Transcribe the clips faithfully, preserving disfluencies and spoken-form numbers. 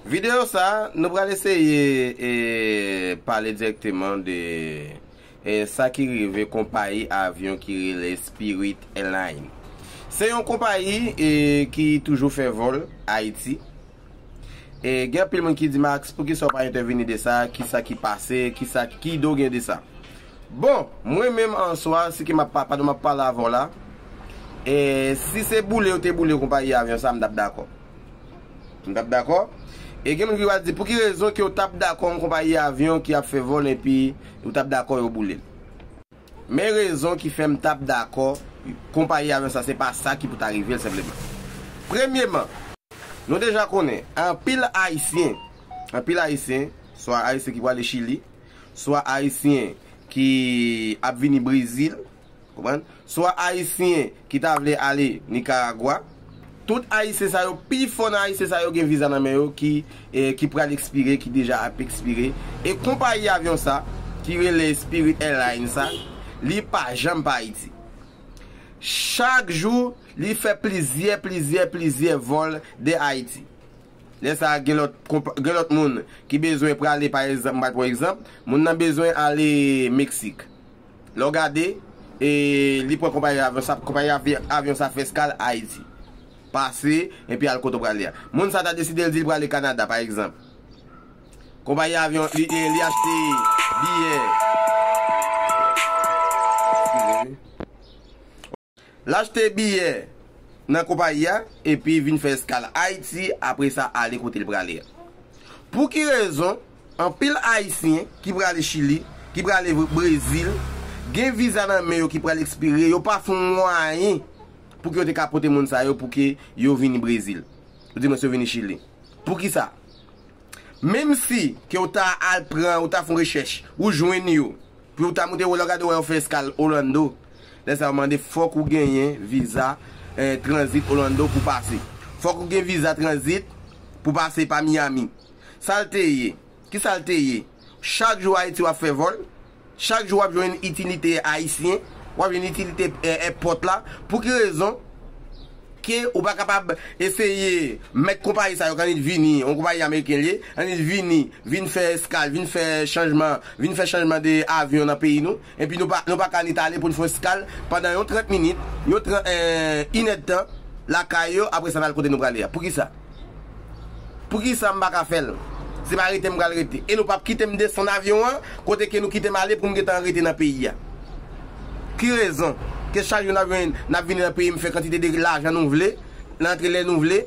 Videyo sa, nou pral eseye e, pale dirèkteman de e, sa ki rive konpayi avyon ki rele Spirit Airlines. Se yon konpayi e, ki toujou fè vòl Ayiti. E, gen anpil moun ki di, Max, poukisa w pa entèvini de sa? Kisa ki pase? Kisa, ki do gen de sa? Bon, mwen menm an swa, si ke m ap pa, pandan m ap pale avè w la, e, si se boule yo te boule konpayi avyon sa, m t ap dakò. M t ap dakò. E gen moun ki va di, pou ki rezon ke w t ap dakò yon konpayi avyon ki ap fè vòl epi ou t ap dakò yo boule l? Men rezon ki fè m t ap dakò konpayi avyon sa, se pa sa ki pou ta rive l senpleman. Premyeman, nou deja konnen, anpil Ayisyen, anpil Ayisyen, swa Ayisyen ki prale Chili, swa Ayisyen ki ap vini Brezil, konprann? Swa Ayisyen ki ta vle ale Nikaragwa. Tout Ayisyen sa yo, pifò nan Ayisyen sa yo gen viza nan men yo ki, e, ki pral ekspire, ki deja ap ekspire. E konpayi avyon sa, ki rele Spirit Airlines sa, li pa janm pa Ayiti. Chak jou, li fè plizyè, plizyè, plizyè vòl de Ayiti. Lè sa a, gen lòt konpa-, gen lòt moun ki bezwen prale, pa egzanp, m pral pran egzanp, moun nan bezwen ale Meksik. Lè w gade, e, li pran konpayi avyon sa, konpayi avy-, avyon sa fè eskal Ayiti. Pase, epi al kote w prale a. Moun sa ta deside l di l prale Kanada, pa egzanp. Konpayi avyon, li, e, li achte biyè. Eskize m. L achte biyè nan konpayi a, epi vin fè eskal Ayiti, apre sa ale kote l prale a. Pou ki rezon, anpil Ayisyen ki prale Chili, ki prale Brezil, gen viza nan men yo ki pral ekspire, yo pa fè yon mwayen pou ke yo te ka pote moun sa yo, pou ke yo vini Brezil. Ou di mwen si yo vini Chili. Pou ki sa? Menm si ke ou ta al pran, ou ta fè yon rechèch, ou jwenn yo, pou ou ta montre yo, lè w gade, w wè yo fè eskal Orlando, lè sa yo mande fòk ou genyen viza, eh, tranzit Orlando pou pase. Fòk ou gen viza tranzit pou pase pa Miami. Sa l te ye? Ki sa l te ye? Chak jou Ayiti w ap fè vòl, chak jou w ap jwenn itilite ayisyen, w ap jwenn itilite, eh, èpòt la. Pou ki rezon ke ou pa kapab eseye mèt konpayi sa yo k annik vini, yon konpayi ameriken l ye, annik vini, vin fè eskal, vin fè chanjman, vin fè chanjman de avyon nan peyi nou, epi nou pa, nou pa ka annik ale pou n fè eskal pandan yon trant minit, yon tran-, eh, inèdtan lakay yo, apre sa n al kote nou prale a. Pou ki sa? Pou ki sa m pa ka fè l? Se pa rete m pral rete. E nou p ap kite m desann avyon an, kote ke nou kite m ale pou m gentan rete nan peyi a. Ki rezon? Ke chak jou n ap jwenn, n ap vini nan peyi m fè kantite de lajan nou vle, n antre lè nou vle,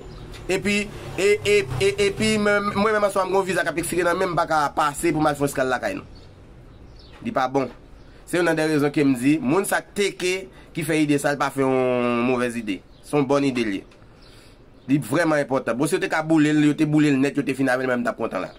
epi, e, e, e, epi mwen, mwen menm an swa m gen yon viza k ap ekspire nan men m, m pa ka pase pou m al fè yon eskal lakay nou. Li pa bon. Se youn nan de rezon ke m di, moun sa k teke, ki fè ide sa, l pa fè yon movèz ide. Se yon bòn ide l ye. Li vrèman enpòtan. Bon, si yo te ka boule l, yo te boule l nèt, yo te fin avè l, mwen m t ap kontan la.